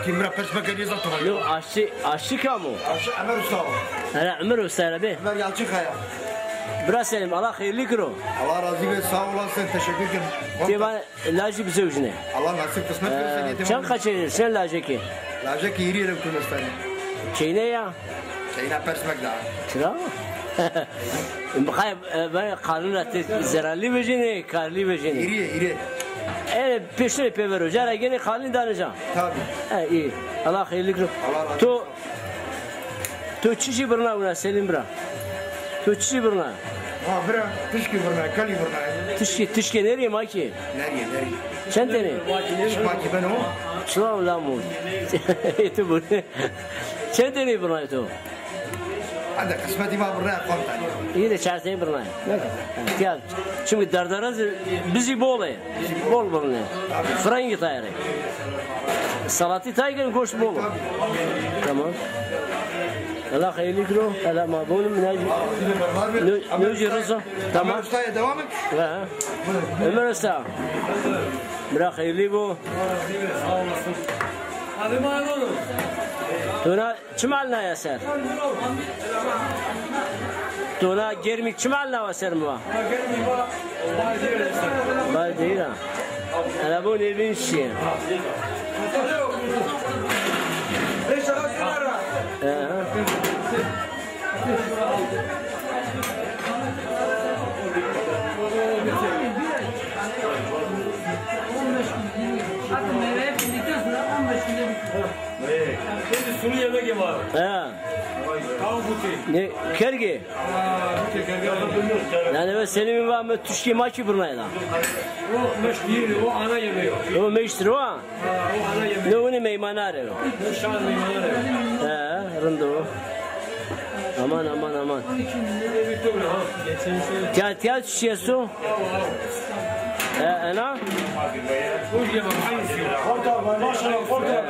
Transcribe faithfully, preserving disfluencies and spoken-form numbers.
Bira, pers meke, nêza to. Yo, aşçı, aşçı kam o? Aşçı Ömer Usta o. Hele Ömer Usta hele be. Ömer Yalçınkaya. Bira Selim, Allah xeyrlî kiro. Allah razî be, sağ olasın, teşekkür ederim. Tê va lajî bizewjine. Allah nasip kısmet versin. Çend qaçê, sen lajekî? Lajekî hîrî yere Kürdistanî. Keyne ya? Keyna pers mek daha. Çira? Bixay, e, ben qalin ra ti zerarlî vejînî, karlî vejînî. Hîrî ye, hîrî. E, pêştirê pê vero, cara gênê qalin danê ca. Tabii. E, î. Allah xeyrlî kiro. Allah razı olsun. To, to çi jî birna wina, Selim bira? To çi jî birna? Ha, bira, tişkî birna, kalî birna. Tişkî, tişkê nerî, makî? Nerî, nerî? Çend tenî? Makî ben o. Çila lamû. Ê tu bu. Çend tenî birna to? Hadi kısmetî ma birna, qom tanî. Îyî de çar tenî birna. Ya, çünkü dardaraz bizî bol e. Bol birna. Frengî tayê rê. Salatî tay kenî, goşt bol. Tamam. Allah xeyrlî kiro. Hele ma bonim, newcî, newcî rizo. Tamam. Ustaya devam et. Ha. Ömer Usta. Bira xeyrlî bo. Sağ olasın. Hadi maymun. Tuna Çi mal naya ser? Tona germî çi mal nawa ser mi va? Bal değil ha. Hele bu ne bin şey. Ee. Abi meyve bildikten sonra on beş güne bitti. Şimdi sulu yemek var. He. Tavuk buti. Ne, kerge? Aa, buti kerge. Yani ben senin var mı tuşki maki burnayla? O meştir, o ana yemeği. O meştir o ha? Ha, o ana yemeği. Ne onu meymanare o? Bu şan meymanare. He, rind o. Aman, aman, aman. Tiya, tiya çi esto? E, ena? Maşallah, korkma.